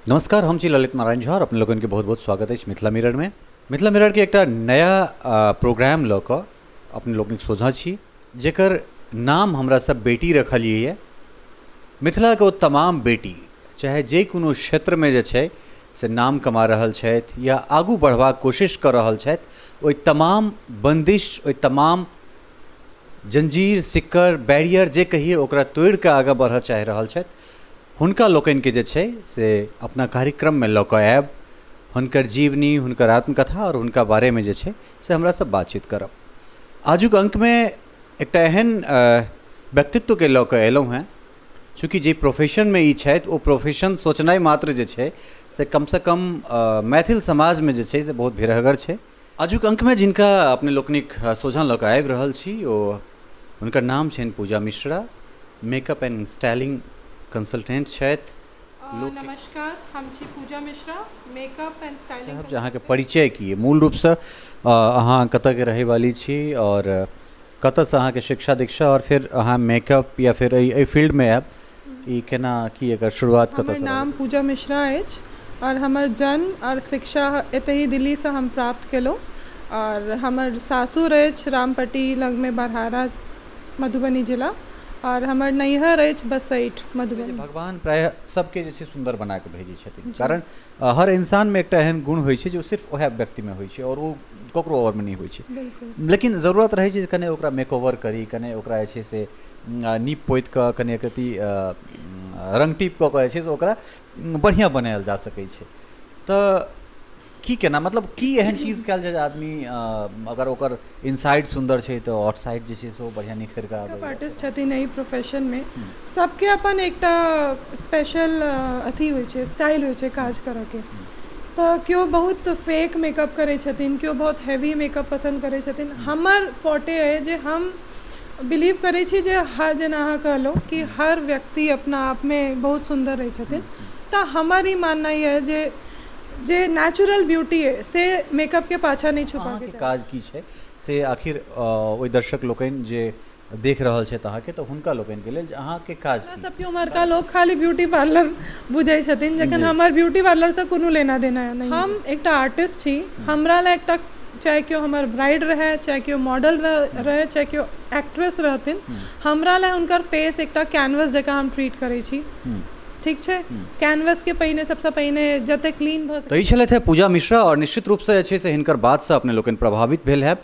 नमस्कार, हम छी ललित नारायण झा और अपने लोगन के बहुत बहुत स्वागत अछि मिथिला मिरर में। मिथिला मिरर के एकटा नया प्रोग्राम लऽ कऽ अपने लोकनिक सोझाँ छी, जेकर नाम हमरा सब बेटी रखलियै ये। मिथिला के ओ तमाम बेटी, चाहे जे कोनो क्षेत्र में जे छै से नाम कमा रहल छथि या आगू बढ़बाक कोशिश कऽ रहल छथि, ओहि तमाम बंदिश, ओहि तमाम जंजीर, सिक्कड़, बैरियर जे कहिए ओकरा तोड़ि कऽ आगाँ बढ़ऽ चाहि रहल छथि, हुनका लोकनिके जे छै से अपना कार्यक्रममे लऽ कऽ आयब, हुनकर जीवनी, हुनकर आत्मकथा और हुनका बारेमे जे छै से हमरा सब बातचीत करब। आजुक अंकमे एकटा एहन व्यक्तित्वके लऽ कऽ अयलहुँ हेँ, चूँकि जे प्रोफेशनमे ई छथि ओ प्रोफेशन सोचनाइ मात्र जे छै से कमसँ कम मैथिल समाजमे जे छै से बहुत भिरहगर छै। आजुक अंकमे जिनका अपने लोकनिक सोझाँ लऽ कऽ आबि रहल छी ओ हुनकर नाम छनि Pooja Mishra, makeup and styling consultant छथि। नमस्कार, हम छी Pooja Mishra, makeup and styling. साहब, अहाँके परिचय की अइ? मूल रूपसँ अहाँ कतऽके रहैवाली छी और कतऽसँ अहाँके शिक्षा दीक्षा और फिर अहाँ मेकअप या फिर एहि फील्डमे आयब, ई केना की एकर शुरुआत हमर कतऽसँ? नाम पूजा मिश्रा अछि और हमर जन्म और शिक्षा एतहि दिल्लीसँ हम प्राप्त केलहुँ और हमर सासुर अछि रामपट्टी लगमे बरहारा, मधुबनी जिला, और हमर नैहर अछि बसैठ, मधुबनी। भगवान प्रायः सबके जे छै सुन्दर बना कऽ भेजै छथिन, कारण हर इंसानमे एकटा एहन गुण होइ छै जे ओ सिर्फ वएह व्यक्तिमे होइ छै और ओ ककरो आओरमे नहि होइ छै। लेकिन जरूरत रहै छै जे कने ओकरा मेकओवर करी, कने ओकरा जे छै से नीप पोति कऽ, कने एकरत्ती रंग टीप कऽ कऽ जे छै से ओकरा बढ़िआँ बनायल जा सकै छै। तऽ की केना, मतलब की एहन चीज कयल जाय जे आदमी अगर ओकर इनसाइड सुन्दर छै तऽ आउटसाइड जे छै से ओ बढ़िआँ निखरि कऽ आबै? आर्टिस्ट छथिन एहि प्रोफेशनमे, सबके अपन एकटा स्पेशल अथी होइ छै, स्टाइल होइ छै काज करऽके। तऽ केओ बहुत फेक मेकअप करै छथिन, केओ बहुत हैवी मेकअप पसन्द करै छथिन। हमर फोर्टे अइ जे हम बिलीव करै छी जे हर, जेना अहाँ कहलहुँ कि हर व्यक्ति अपना आपमे बहुत सुन्दर रहै छथिन, तऽ हमर ई माननाइ यऽ जे जे नेचुरल ब्यूटी अइ से मेकअपके पाछाँ नहि छुपाके अहाँके चाही। काज की छै से आखिर ओहि दर्शक लोकनि जे देख रहल छथि अहाँके, तऽ हुनका लोकनिके लेल जे अहाँके काज हमरा की? सबके उम्हरका लोक खाली ब्यूटी पार्लर बुझै छथिन, जखन हमर ब्यूटी पार्लरसँ कोनो लेना देना नहि। हम एकटा आर्टिस्ट छी। हमरा लए एकटा चाहे केओ हमर ब्राइड रहै, चाहे केओ मॉडल रहै, चाहे केओ एक्ट्रेस रहथिन, हमरा लए हुनकर फेस एकटा कैनवस जकाँ हम ट्रीट करै छी। ठीक छै, कैनवसके पहिने सबसँ पहिने जते क्लीन भऽ तऽ ई छलथि है पूजा मिश्रा और निश्चित रूपसँ जे छै से हिनकर बातसँ अपने लोकनि प्रभावित भेल हैब।